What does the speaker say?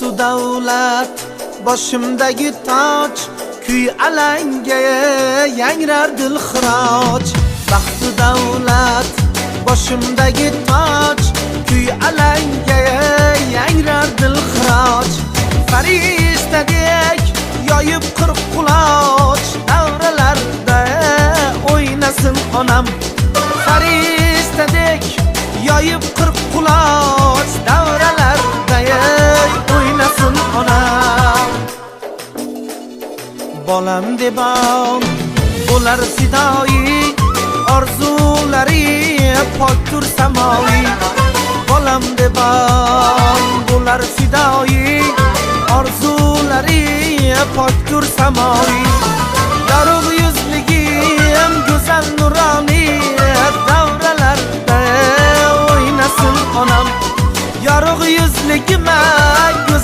Baxtu davlat boshimdagi toj, kuy alanga yangrar dilxiroj. Baxtu davlat boshimdagi toj, kuy alanga yangrar dilxiroj. Farishtadek yoyib 40 quloch, davralarda o'ynasin onam. Farishtadek yoyib 40 quloch, davralarda o'ynasin onam. Bolam debon bo'lar fidoyi, orzulari pokdur samoiy. Bolam debon bo'lar fidoyi, orzulari pokdur samoiy. Yorug' yuzligim go'zal nuroniy, davralarda o'ynasin onam. Yorug' yuzligim